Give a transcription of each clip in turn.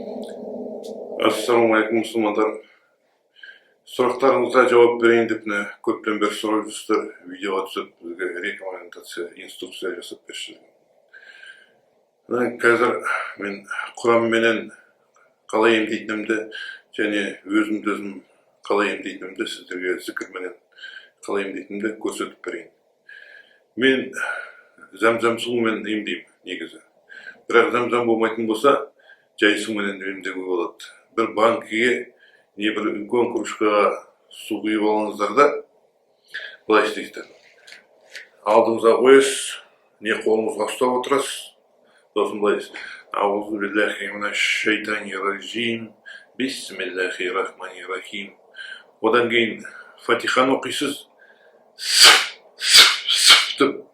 Ассалаумағалейкум, мұсылмандар! Сұрақтарыңызға жауап берейін деп, міне, көптен бері сұрап жүрсіздер, видеоға түсіп, бізге рекомендация, инструкция жасап берші. Мына қазір мен құранменен қалай емдейтінімді және өзімді өзім қалай емдейтінімді, сіздерге зікірменен қалай емдейтінімді көрсетіп берейін. Мен зәмзәм суымен емдеймін негізі, бірақ зәмзәм болмайтын болса, жай суменен емдеуге болады. Бір банкіге не бір үлкен кружкаға су құйып алыңыздар да, былай істейсіздер: алдыңызға қоясыз не қолыңызға ұстап отырасыз. Сосын былай: аузу биллахи минаш ражим, бисмиллахи рахмани рахим. Одан кейін Фатиханы оқисыз, деп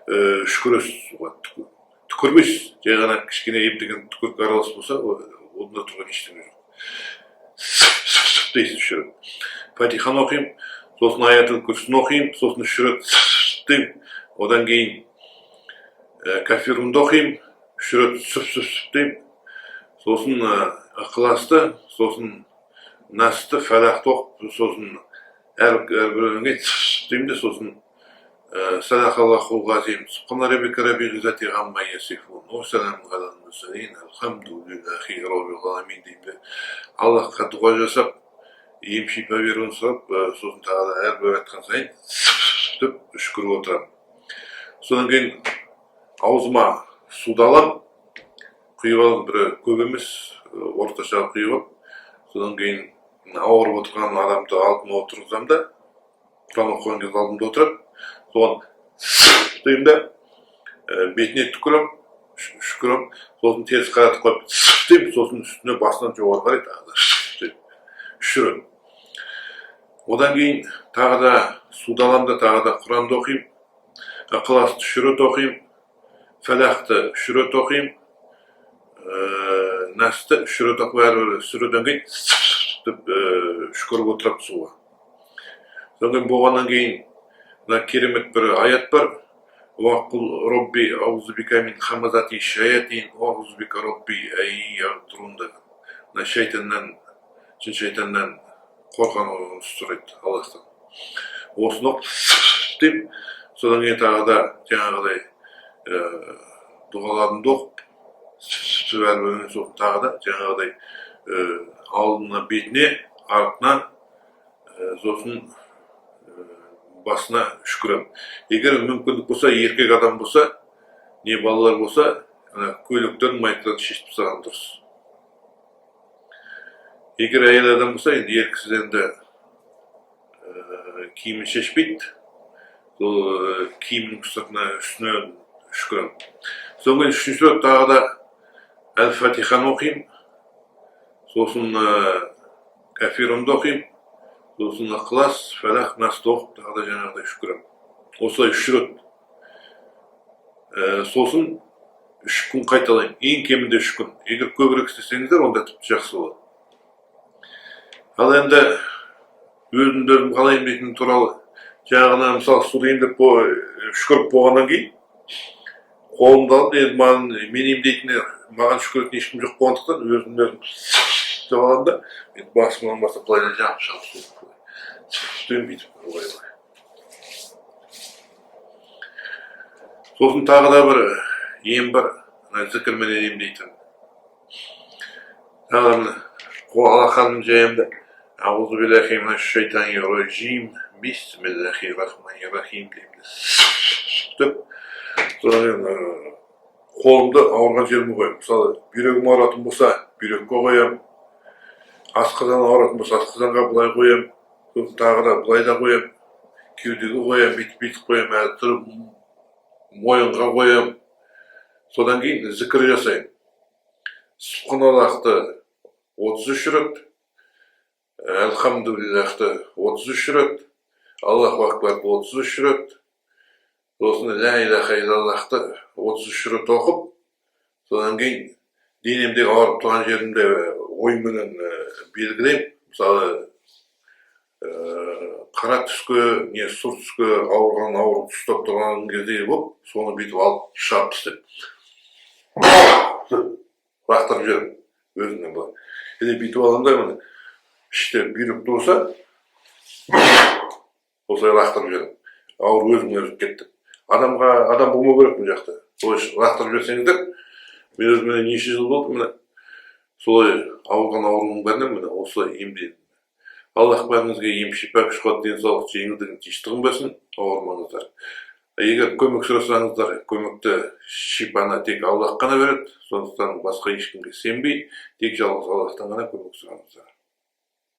үшкіресіз суға. Түкірмейсіз, жай ғана кішкене ептеген түкірік аралас болса, онда тұрған ештеңе жоқ. Дейсіз үш рет. Фатиханы оқимын, сосын Аятул Күрсіні оқимын, сосын үш рет деймін. Одан кейін Кафирунды оқимын, үш рет сүп сүп сүп деймін. Сосын Ықыласты, сосын Насты, Фәләхті оқып, сосын әрбіреуінен кейін деймін де, сосын Садақаллахул ғазим, субхана раббика раббил иззати амма ясифун, уа саламун алал мурсалин, алхамдулиллахи роббил аламин деймін де, Аллахқа дұға жасап, ем шипа беруін сұрап, сосын тағы да әрбір айтқан сайын деп үшкіріп отырамын. Содан кейін аузыма суды аламын, құйып аламын, бір көп емес, орташа құйып алып, содан кейін ауырып отырған адамды алдыма отырғызамын да, Құран оқыған кезде алдымда отырады, соған деймін да, бетіне түкіремін, үшкіремін. Сосын теріс қаратып қойып деймін, сосын үстіне, басынан жоғары қарай тағы да деп үш рет. Одан кейін тағы да суды аламын да, тағы да Құранды оқимын, Ықыласты үш рет оқимын, Фәләхті үш рет оқимын, Насты үш рет оқып, әрбір сүреден кейін деп үшкіріп отырамын суға. Содан кейін болғаннан кейін мына керемет бір аят бар: уақул робби аузу бика мин хамазати шаятин, уаузу бика робби ай яхдурун деген. Мына шайтаннан, жын шайтаннан қорғануды сұрайды Аллахтан. Осыны оқып деймін. Содан кейін тағы да жаңағыдай дұғаларымды оқып, әрбірінен соң тағы да жаңағыдай алдына, бетіне, артынан, сосын басына үшкіремін. Егер мүмкіндік болса, еркек адам болса не балалар болса, ана көйлектерін, майкаларын шешіп тастаған дұрыс. Егер әйел адам болса, енді еркісіз енді киімін шешпейді, сол киімнің сыртына, үстіне үшкіремін. Содан кейін үшінші рет тағы да Әл Фатиханы оқимын, сосын Кафирунды оқимын, сосын Ықылас, Фәләх, Насты оқып, тағы да жаңағыдай үшкіремін. Осылай үш рет. Сосын 3 күн қайталаймын, ең кемінде 3 күн. Егер көбірек істесеңіздер, онда тіпті жақсы болады. Ал енді өзімді өзім қалай емдейтінім туралы. Жаңағына, мысалы, суды емдеп, үшкіріп болғаннан кейін қолымды алып, енді маған, мен емдейтін, маған үшкіретін ешкім жоқ болғандықтан, өзімді өзім деп аламын да, енді басымнан бастап былай жағып шығамын, су бүйтіп былай былай. Сосын тағы да бір ем бар, ана зікірменен емдейтін. Тағы да міне, алақанымды жаямын да, аузу биллахи минаш шайтани ражим, бисмиллахи рахмани рахим деймін деп, содан кейін қолымды ауырған жеріме қоямын. Мысалы, бүйрегім ауыратын болса, бүйрекке қоямын, асқазан ауыратын болса, асқазанға былай қоямын, сосын тағы да былай да қоямын, кеудеге қоямын, бүйтіп бүйтіп қоямын, әртүрлі мойынға қоямын. Содан кейін зікір жасаймын: Субханаллахты 33 рет, Әлхамдулиллахты 33 рет, Аллаху акбарды 33 рет, сосын Лә илаха иллаллахты 33 рет оқып, содан кейін денемдегі ауырып тұрған жерімді ойменен белгілеймін. Мысалы, қара түске не сұр түске ауырған ауру ұстап тұрған кезде болып, соны бүйтіп алып, шығарып тастаймын, лақтырып жіберемін. Өзімнен былай или бүйтіп аламын да, міне, іште бүйрек болса, осылай лақтырып жіберемін. Ауыр өзімен өзі кетті. Адамға адам болмау керек мына жақта. Солай лақтырып жіберсеңіздер. Мен өзім, міне, неше жыл болды, міне, солай ауырған ауруымның бәрінен, міне, осылай емдеймін. Аллах бәріңізге ем, шипа, күш қуат, денсаулық, жеңілдігін, тыныштығын берсін. Ауырмаңыздар. Егер көмек сұрасаңыздар, көмекті, шипаны тек Аллах қана береді. Сондықтан басқа ешкімге сенбей, тек жалғыз Аллахтан ғана көмек сұраңыздар.